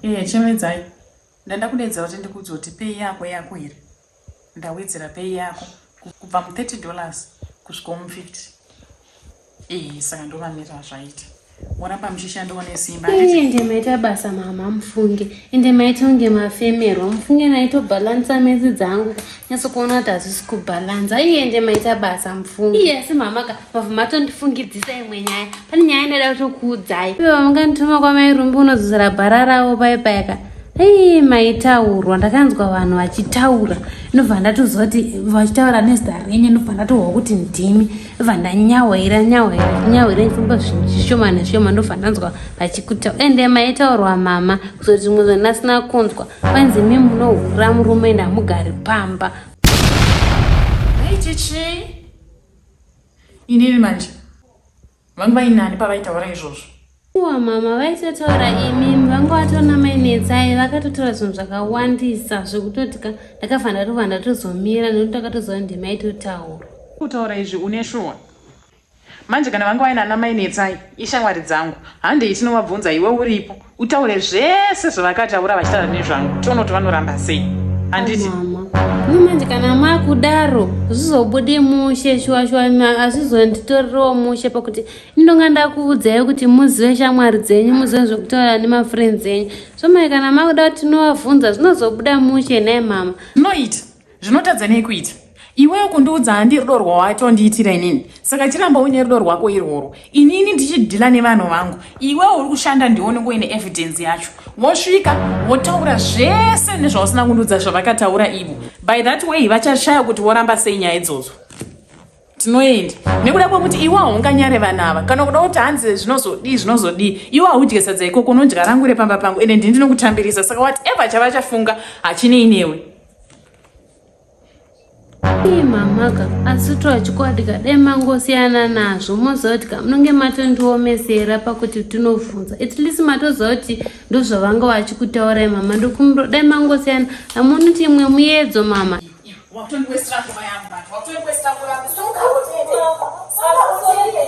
Iye chemedzai. Ndanda kudedza kuti ndikuudze kuti pay yako yako here. Ndawedzera pay yako kubva mu 30 dollars kusvika mu 50. Eh, saka ndomamirira zvaita. Moramba muchishandawo nesimba. Ende maita basa mama mufunge. Ende maita kunge mafemerwa. Mufunge naitobhalansa medzi dzangu. Nyatso kuona kuti hazvisi kubhalansa. Iye ende maita basa mufunge. Iye asi mama ka mabva matondifungidzisa imwe nyaya. Pane nyaya ndaida kutokuudzai. Iwe vamungandituma kwamai Rumbi unodzosera bhara ravo pai pai ka. Ei maitaurwa ndakanzwa vanhu vachitaura ndobva ndatoziva kuti vachitaura nezita renyu ndobva ndatohwa kuti ndimi ndobva ndanyahwaira nyahwaira nyahwaira ndifamba zvinhu zvishoma nezvishoma ndobva ndanzwa vachikutaura ende maitaurwa mama kuzoti zvimwe zvandasina kunzwa kwanzi mi munohura murume ende hamugari pamba. Vaiti chii? Inini manje Vanga vainani pavaitaura izvozvo? Uwa mama vaitotaura imi vanga vatona mainetsai vakatotaura zvinhu zvakawandisa zvekutoti ka ndakabva ndatobva ndatozomira nekuti ndakatoziva ndimaitotaura. Kutaura izvi une shuwa? Manje kana vanga vaina ana mainetsai ishamwari dzangu handei tinovabvunza iwe uripo utaure zvese zvavakataura vachitaura nezvangu tione kuti vanoramba sei handiti mama no manje kana makudaro zvizobude mushe shuwa shuwa hazvizonditorerawo mushe pakuti ndonga ndakuudzai kuti muzive shamwari dzenyu muzive zvekutaura nemafriends enyu so mai kana makuda kuti tinovabvunza zvinozobuda mushe nhai mama Zvinoita. Zvinotadza nei kuita? Iwewe kundiudza handi rudo rwawatondiitira inini. Saka chiramba uine rudo rwako irworwo. Inini ndichidhila nevanhu vangu. Iwewe uri kushanda ndiwe unenge uine evidence yacho. Wosvika wotaura zvese nezvausina kundiudza zvavakataura ivo. By that way vachashaya kuti voramba sei nyaya idzodzo. Tinoenda nekuda kwekuti iwe haunganyare vana ava kana kuda kuti hanzi zvinozodii zvinozodii iwe haudye sadza ikoko unodya rangu repamba pangu ende ndini ndinokutambirisa saka whatever chavachafunga hachinei newe. Ii mamaka asi toa chokwadi ka dai mangosiyana nazvo moziva kuti ka munenge matondiomesera pakuti tinovhunza at least matoziva kuti ndozvavanga vachikutaurai mama ndokumbira dai mangosiyana hamunoti imwe muyedzo mama Wakutondiwestira nguva yangu manje. Wakutondiwestira nguva yangu. Sumuka utende. Sumuka utende.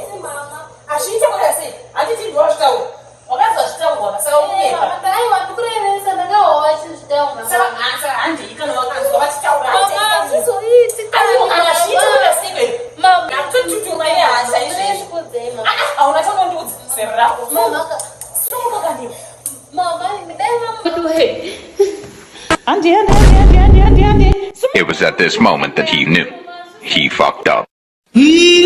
Hazviite kuda sei? Handiti ndiwe wazvitaura. Wakanzwa zvitaurwa saka ukunyepa. Aiwa ndikurevesa ndakahwa vachizvitaura. Saka saka handei kana wakanzwa vachitaura. Mama hazvizoiti. Aiwa kana hazviite kuda sei babe? Mama ndakutotuturwa nehasha izvezvi. Ah, ah, hauna chaunondiudza zero rako. Mama sumuka kani. Mama dai mama. Handi handi handi handi handi handi. It was at this moment that he knew. He fucked up. Hii.